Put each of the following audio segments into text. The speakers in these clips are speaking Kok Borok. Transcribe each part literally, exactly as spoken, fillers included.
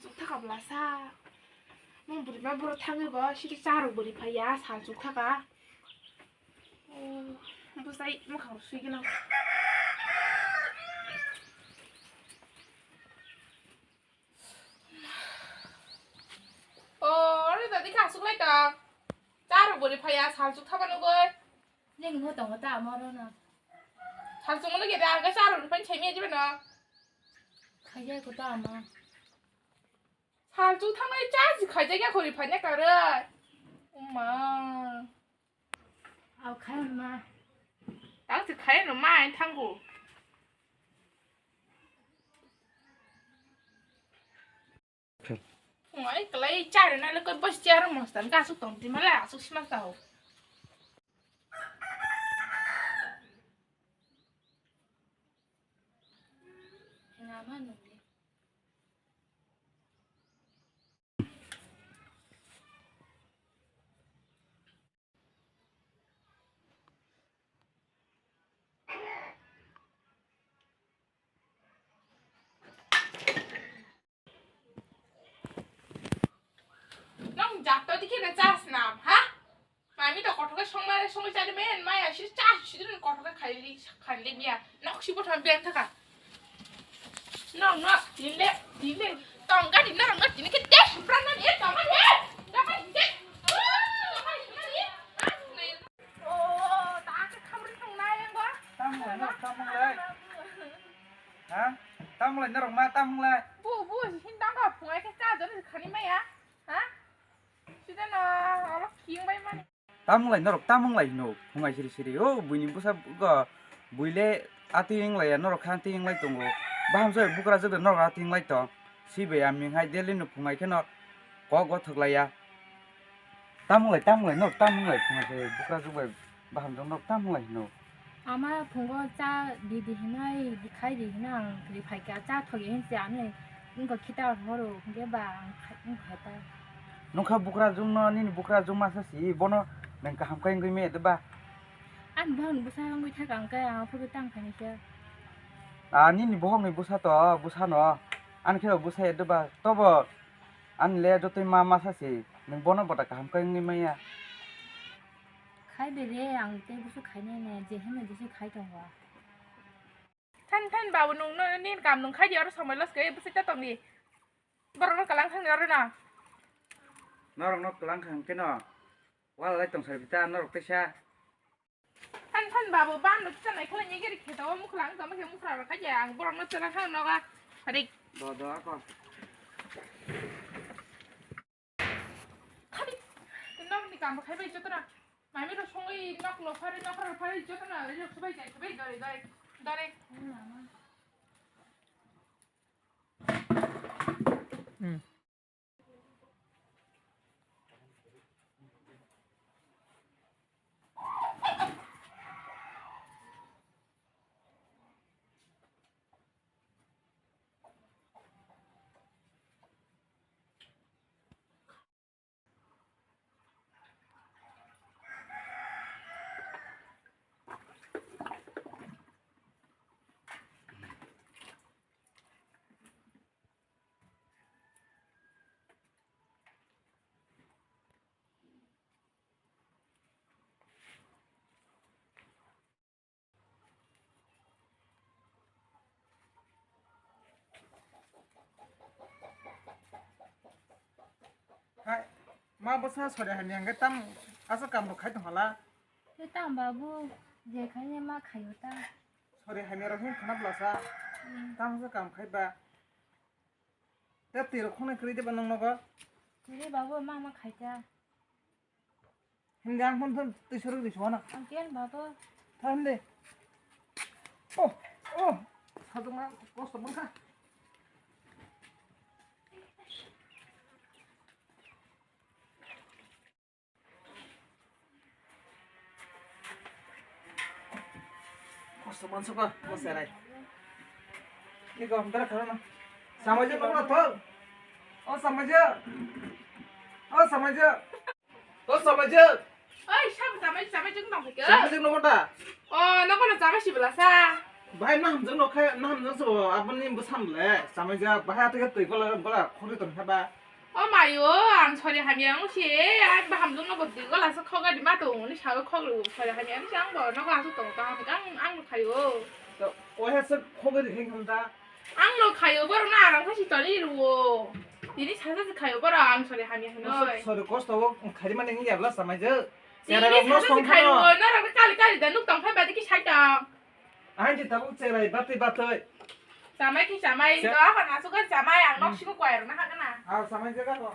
Chuk thaka bwlasa. Mung bwrwi ma bwrwi thangwi bo sidi charok bwrwi phaiya sal chuk thaka. Oh, bwsai mwkhang sui gwnang. Oh, oro dadi kha asuk lai tong. Charok bwrwi phaiya sal chuk thaba nugwi. Neng no tongo ta ama oro no. Sal chuk mano gede aga charok bwrwi phai chai miya jiba no. Khaijai ko ta ama. Salchu thangnai cha si khaijak ya khori phanya karwi. Uma. Au khai ma. Tang si khai no ma ai thango. Ngai kalai cha na le ko bas cha ro mostan ka su tong ti mala su sima ta ho. Nga ma no. Nong jakto dikhe na chas nam, ha? Mami to kothok ke songmare songwi chari men maya si cha si dun kothok ke khaili khaili miya nok si botham beng thaka. Nok nok dile dile tongga di nok nok dile ke des pran na ye tongga ye tongga ye. Oh, ta ke khamri tong na yang ba. Tamung lai nok tamung lai. Ha? Tamung lai norok ma tamung lai. Bu bu hin tang ka phungai ke cha jon khani maya. Ha? Sida na oro khing bai mani. Tamung lai norok tamung lai hino phungai siri siri o buini bwsa go buile atwi wng lai ya norok kha atwi wng lai tongo baham se bukra jwk norok atwi wng lai tong sibai aming hai Delhi no phungai kheno kok go thwk lai ya tamung lai tamung lai norok tamung lai phungai se bukra jwk bai baham jwk norok tamung lai hino. Ama phungo cha di di hinai di khai di hinai ang ri phai kha cha thok ye hin se ani wngkha khita horo hwnkhe ba ang khai wngkha ta. Nokha bukra jwngno nini bukra jwng masa si bono nang kaham khe wngwi me de ba. Ani bohong ni bwsa wngwi thaka hwnkhe ang phuru tang khaini khe. A nini bohong ni bwsa to bwsa no ani khe bwsa ye de ba tobo ani le jotoi ma masa si nang bono bota kaham khe wngwi maya. Khai bere ang tei busu khainai ne je hwnwi busu khai tongo. Than than babu nung no nin kam nung khai di oro somoi los kai busu ta tongdi. Borok no kalang thang oro na. Norok no kalang thang keno. Wala lai tong sai bita norok teisa. Than than babu ban no cha nai khala ni geri kheto muklang tong khe mukra ro khai ang borok no chalang thang noga. Hadik. Do do ako. Khadi, nok ni kam khai bai joto na. Mami ro songwi nok lo phari nok ro phari joto na. Ri khwbai jai khwbai dore dore dore. Hmm. Hai, ma bwsa sori hamya hwnkhe tam aswk kam rok khai tong hala? Tei tam babu, je khainai ma khaio ta. Sori hamya rok hwn khana bwlasa. Hmm. Tam aswk kam khai ba. Tei twi rok khongnai kwrwi de ba nang nogo? Kwrwi babu, ma ma khai ta. Hindi ang phone phone twi sorok di suana. Ang kiyan bato. Tha hindi. Oh, oh. Sadung na kosto mangka. Kosto mansuka, kosto rai. Niko, dara khana. Samajik nokna thol. Oh, samajik. Oh, samajik. O samajik. Oi, sabo samajik, samajik nang khe. Samajik nang kota. O, nang kono samajik bela sa. Bahai na hamjak no khai, na hamjak so aboni bwsam le, chamai ja, bahai atike twi gola, gola khori ton kha ba. O mayo, ang sori hamya ang si, ang ba hamjak no bo twi gola so khogari ma tong, ni sago khogru, sori hamya ang si ang bo, nogo asuk tong, tong, ang, ang no khayo. To, o he se khogari hing hum da. Ang no khayo, boro na arang khasi toni ruo. Tini sasa se khayo, boro ang sori hamya hino. Sori kosto o khari mani hing yabla chamai ja. Tini sasa se khayo, na rang kali kali da nuk tong khai ba diki sai tong. Ang di tabuk cherai batwi batwi. Chamai ki chamai, se- to ako na sugar chamai, ang nok siko kwai rok na hagana. Ah, chamai jaga ko.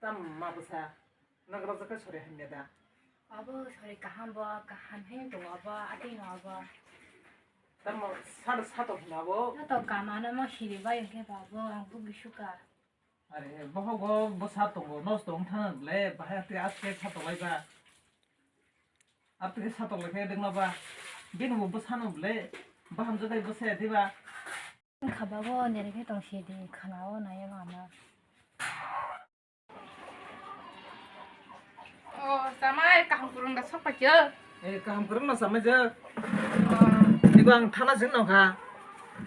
Tam ma bwsa. Nagra jaka sori hamya da. Abo sori kaham bo, kaham hin tongo abo, atwi no abo. Tamo sado sato hina bo. Sato kamano mo siri bai hwnkhe ba bo, ang bugwi suka. Are, bohogo bwsa tongo, nosto wng thana le, bahai atwi atwi sato lai ba. Atwi sato lai khe dengla ba. Bini bo bwsano le, baham jodai bwsa ya diba. Wngkha bago, nini khe tong sidi, khana o nai o ama. O, chamai, kaham kwrwng da sok paikhe. Eh, kaham kwrwng no chamai je. O. Ibo ang thana sing nong kha.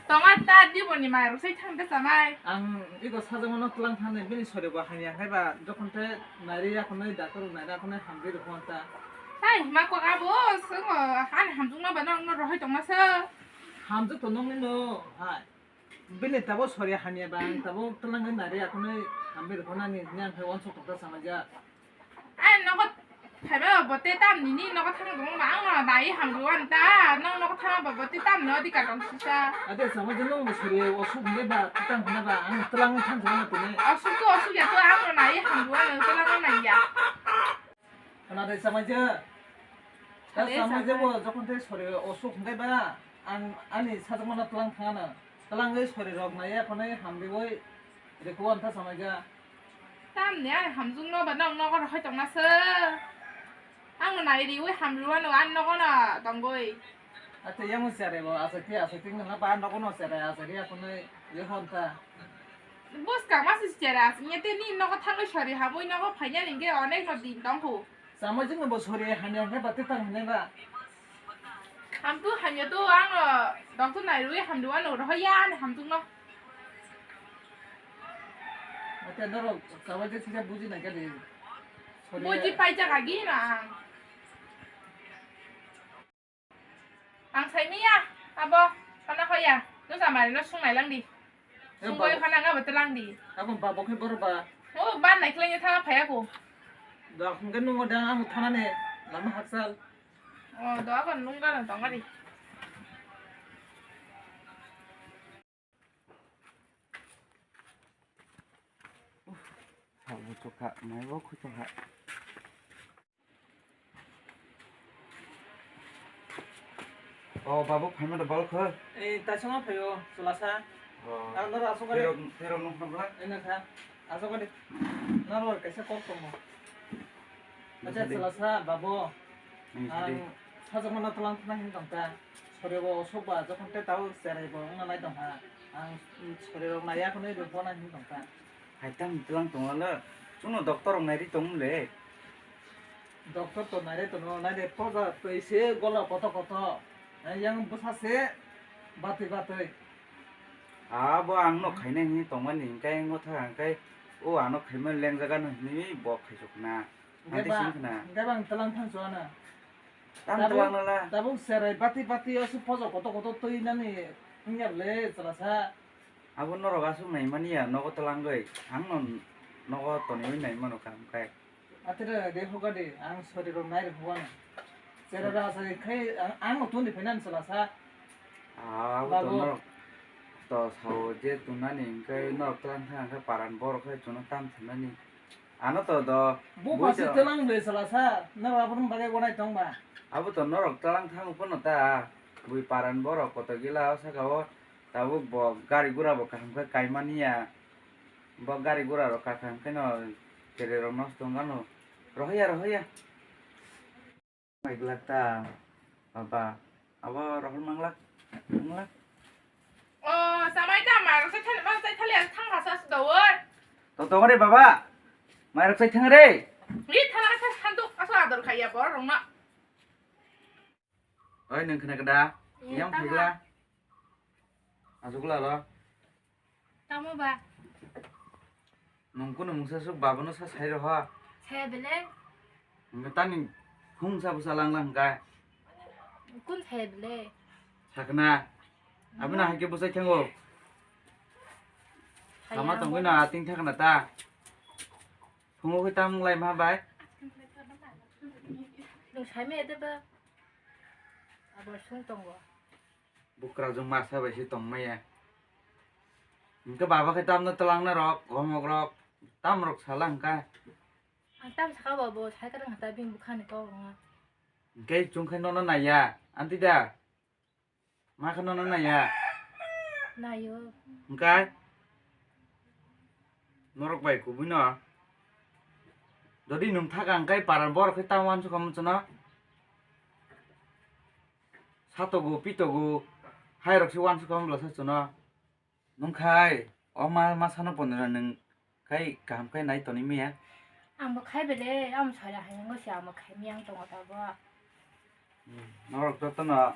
Tonga ta diboni mai rok sai thang da chamai. Ang ibo sajagmano tlang thani bini sori bo hamya khai ba, jokhon te nari yakhonoi doctor nari yakhonoi hamri rok ta. Hai, ma kok abo, swngo, ani hamjwkma ba nang no rohoi tongma se. Hamjwk to nongni no, hai. Bini tabo sori hamya ba, ang tabo twlangwi nari akhonwi hambi rwkho nani hwnwi ang khe uansuk tongthar sama jak. Ai nogo phaiba bo te tam nini nogo thang dong ba, ang no nai hamrwani ta, nang nogo thang ba bo te tam no di ka tong sisa. Ade sama je nang bo sori osuk hwnwi ba, twtang hwnwi ba, ang twlangwi thang sama tini. Osuk to osuk ya to, ang no nai hamrwani, twlangwi nai ya. Khna de chamai je. Ta Khade chamai je chamai. Bo jokhon te sori osuk hwnkhe ba, ang ani sajwkmano twlang thangano. Twlangwi sori rok naiya khonai hamriwi rikhuan ta chamai ja. Tamni ani hamjwkno ba nang nogo rohoi tongna se. Ang nai riwi hamriwano ani nogono tongwi. Acha, yang cherai bo, acha, ti, acha, ti, nang ba nogo no cherai, acha, ri akhonai, ye hon ta. Bus kama si cherai, acha, ye te ni nogo thangwi sori, hamwi nogo phaina ningke onek no din tong khu. Sama jing bo sori, hanya, hanya, ba, te tang, hanya, ba. Ham tu, hanya tu, ang, uh, doctor nai rui, ham dua no, roh ya, ni ham tu no. Acha, noro, sama jing sisa buji na kali. Sori. Buji pai jaga gi na ang. Ang sai miya, abo, khana hoya, no samari no sungnai lang di. Eh, sungoi babo. Khana nga betelang di. Abo babo khe boro ba. Oh, ban nai khlai thana phaya ko. Da hwnkhe nungo da ang thana ne, lama haksal. Oh, da kon nung da tong di. Sabo chukha, maibo khuchukha. O babu, phaima da bal kho. Ei, taisongo phaio, chwlasa. O. Ang noro asuk kari. Terok, terok nung phabla? Eno kha. Asuk kari. Noro kaisa kok tongo. Acha, chwlasa, babu. Ang sajwkmano twlang thwna hwn tong kha. Sori bo osuk ba, jokhon tei tabuk cherai bo wngna nai tong kha. Ang, mm, sori rok naiya khwnwi rwkna hwn tong kha. Hai tang twlang tong lalo. Chwngno doctor rok nairi tong le. Doctor to nairi tong, nairi poja twi se gola koto koto. Yang bwsa se batwi batwi. Abo ang no khaina hwnwi tongmani hwnkhe, ang no thang khe, o ano khaima lengjak ano hwnwi bo khaisok na. Hwnkhe ba, hwnkhe ba ang twlang thang suana. Tam twlang nala. Tabuk serai bati bati osu pojo koto koto twi nani wngya bwle chwlasa. Abo norok aswk naimani ya nogo twlangwi. Ang no nogo toniwi naimano kam khai. Atire de hoga de, ang sori rok nai rok hoga na. Chera ra sa khai ang, ang no tuni phenan chwlasa. Ah, abo to norok to sao je tunani hwnkhe norok twlang thang khe paran borok khai chuno tam thumnani. Ano to do. Bo bui pasi to twlang de sala sa, na ba brum bagai gonai tong ba. Abo to norok twlang thang phano ta. Bui paran borok koto gila o saka o. Tabuk bo gari gura bo kaham khe kaimani ya. Bo gari gura rok kaham khe no tere rok nosto wng ano. Rohor ya, rohor ya. Mai glak ta, baba, abo rohor manglak, manglak. O, samai ta, mai rok sai thani, ma sai thali, thang ha sa su da, oi. To tong re baba. Mai rok sai thang re. Ni thala sa santuk asa ador khaya bor rong na. Oi, nung khna kada. Yang tama. Phigla. Asukla ro. Tamo ba? Nung kuno mungsa suk baba no sa sai ro ha. Saya bele. Nung tani hung sa busa lang lang ka. Kun saya bele. Sakna. Abuna haike busa khengo. Sama tongwi na ating thakna ta. Phungo khe tam lai ma bai. Nung sai me de ba. Abo sung tongo. Bukra jung masa bai si tong maya. Hingke baba khe tamno twlangna rok, gomok rok, tam rok sala hingka. Ang tam saka babo, sai kwrwng hata bini bukhani kok wngkha. Hingke chwng khe nono naiya, anti da? Ma khe nono naiya? Naio. Hingke? Norok bai kubui no. Jodi nwng thaka hingke paran borok khe tam wansukha muchuna. Satogo, pitogo, hai rok se wansukha mobla sa chuno. Nwng khai, o ma, ma sano pondra nwng khai kaham khai nai toni miya. Ang bo khai bele, ang sara hai ngo se ang bo khai miyang tongo ta bo. Hmm, norok joto no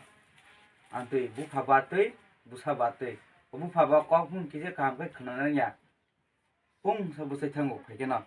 ang twi bupha ba twi, busa ba twi. O bupha ba kok hum kisa kaham khai khna nang ya. Pung sa bwsai thango phai khe no.